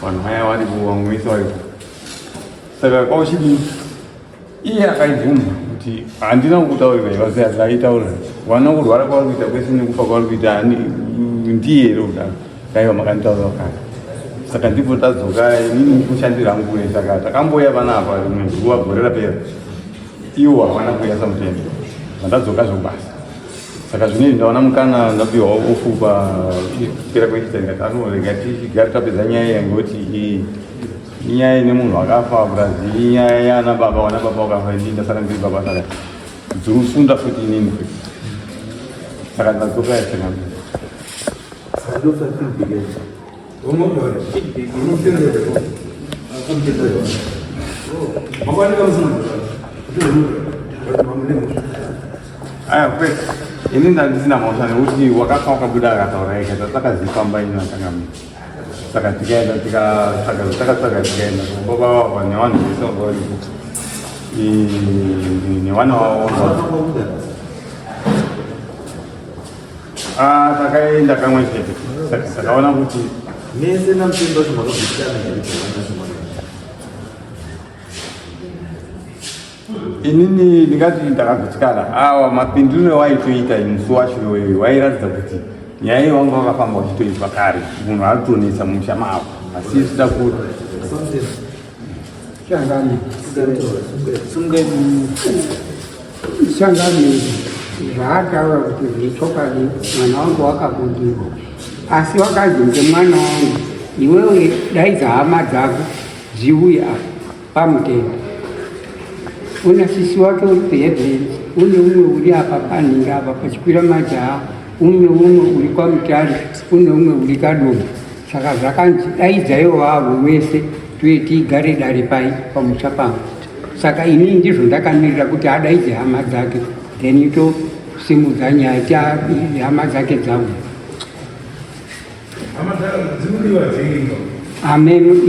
Vanhu vaya varipo, vamwe vese varipo. Saka kwauchidii? Iye akaibvuma kuti handina kukutaurira ivaziva aitaura vana kurwara kwavari kuita kwese nekufa kwavari kuita ndiye here kudaro kaiva makanditaurira kare. Saka ndipo tadzoka inini kushandira hangu kure. Saka takambouya panapa rimwe zuva gore rapera, iwo havana kuuya samutende, vandadzoka zvekubasa. Saka zvinezvi ndaona mukana, ndapiwa ofu pakupera kwechita, ndikati anorega tichigare tapedza nyaya iya, ngekuti inyaya ine munhu akafa plus inyaya yaana baba, wana baba wakafa, ini ndasara ndiri baba, saka dzirusunda futi inini futi. Saka ndadzoka yasaka. Aya, kwete, ini ndandisina mhosva nekuti wakafa wakabuda akataura ega, tatakazifamba ini natangamira. Saka tikaenda tikatsvaga zvatakatsvaga, tikaenda baba vava nevanhu vese vanga varipo nevana vavo. Ah, takaenda kamwe chete. Saka takaona kuti mese namutembo wacho makabvisana here? Inini ndingati ndakagutsikana. Awa mapinduriro waitoita musi wacho iwoyo wairatidza kuti nyaya iyi wanga wakafamba uchitoitwa kare, munhu ari kutonetsa mumusha mavo, asi zvichida kuti Shangani. Shangani zvaataura kuti zvechokwadi mwana wangu wakabudirwa, asi wakazi ngemwana wangu, iwewe daidza hama dzako dziuye apa pamutenda. Una sisi wake uri kuHeadlands, une umwe uri apa panhinga apa pachikwira majaha, une umwe uri kwaMutare, une umwe uri Kadoma. Saka zvakanzi daidzaiwo vavo wese tuye tigare dare pai pamusha pangu. Saka inini ndizvo ndakamirira kuti adaidze hama dzake, then tosimudza nyaya ti hama dzake dzauya. Amen.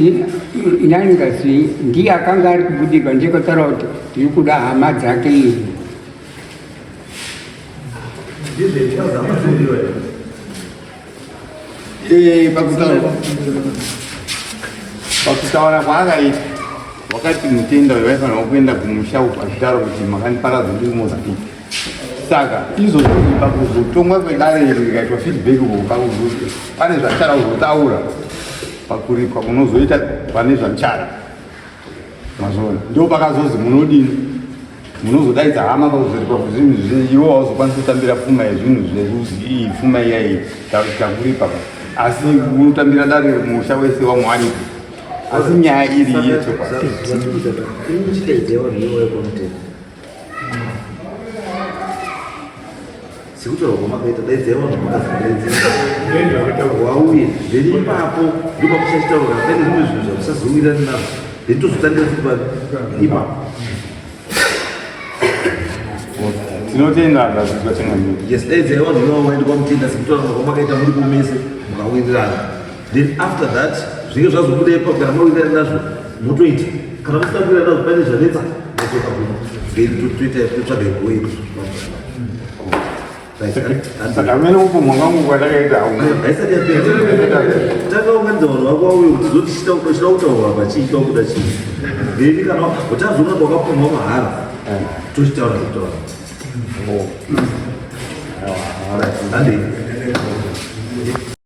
Inani ngazi ndiye akanga ari kubudirwa, ndiye kutaura kuti tiri kuda hama dzake izvi. Pakutaura kwaakaita wakati mutenda uyu vaifanirwa kuenda kumusha uku, achitaura kuti makandiparadza ndiri kuMozambique. Saka izvozvo pakuzotongwa kwedare iri rikaitwa feedback uko, pane zvamuchada kuzotaura pakuripwa kunozoita pane zvamuchada mazvoona. Ndo pakazozi munodini, munozodaidza hama pakuzoripa zvinhu zve iwo hauzokwanisi kutambira pfuma yezvinhu zveruzi iyi, pfuma iyayi takuripa, asi unotambira dare musha wese wamwe waripo, asi nyaya iri yechokwadi. Sekutaura kwamakaita, daidzai vanhu makazodaidzira wauye, then ipapo ndopakusachitaura kana paine zvimwe zvinhu zvamusazowirirani nazvo, then tozotangira futi papi ipapo. Tinotenda zvazvizwa chengamiri. Yes, daidzai vanhu ivavo vaende kwamutenda sekutaura kwamakaita muri kumese mukawirirana, then after that zvinge zvazobuda ipapo. Kana mawirirana nazvo motoita, kana musina kuwirirana nazvo paine zvanetsa motoka kuno, then toita totsvaga igoedu. Saka mene upo mwangangu kwatakaita haisati yapera. Takaunganidza vanhu vako vauye kuti zotichida kutaura pachiitwa kuda chii, then kana utazoona kwakapumwa mahara tochitaura kutaura. Handei.